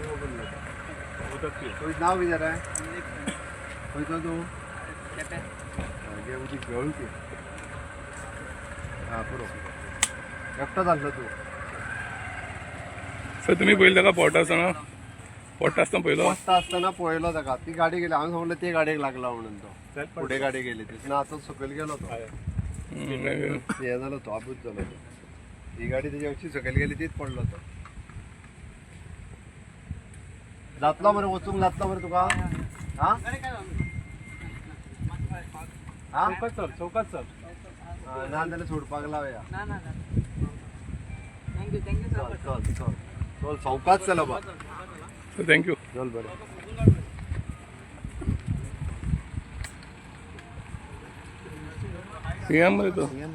खबर ना. तुजें नांव कितें रे? खंयचो तूं? गे उदीक घेवन ती. आं, पुरो. एकटोच आसलो तूं? सर, तुम्ही पळयलें ताका पोटा आसतना? पोटा आसतना पळयलो? पडटा आसतना पळयलो ताका. ती गाडी गेली, हांवें सांगलें ते गाडयेक लागला म्हणून. तो फुडें गाडी गेली ती ना, आतां सकयल गेलो तो. हे जालो तो, आबूज जालो तो. ही गाडी तेजी अशी सकयल गेली, तीच पडलो तो. जातलो मरे? वचूंक जातलो मरे तुका? हा हा. चौकात चल, चौकात चल. हा, ना जाल्यार सोडपाक लावया. ना ना, thank you, thank you. चल चल चल चल, सवकाच चल बाबा. Sir, thank you. चल बरें. सिंगान मरे तो. ना.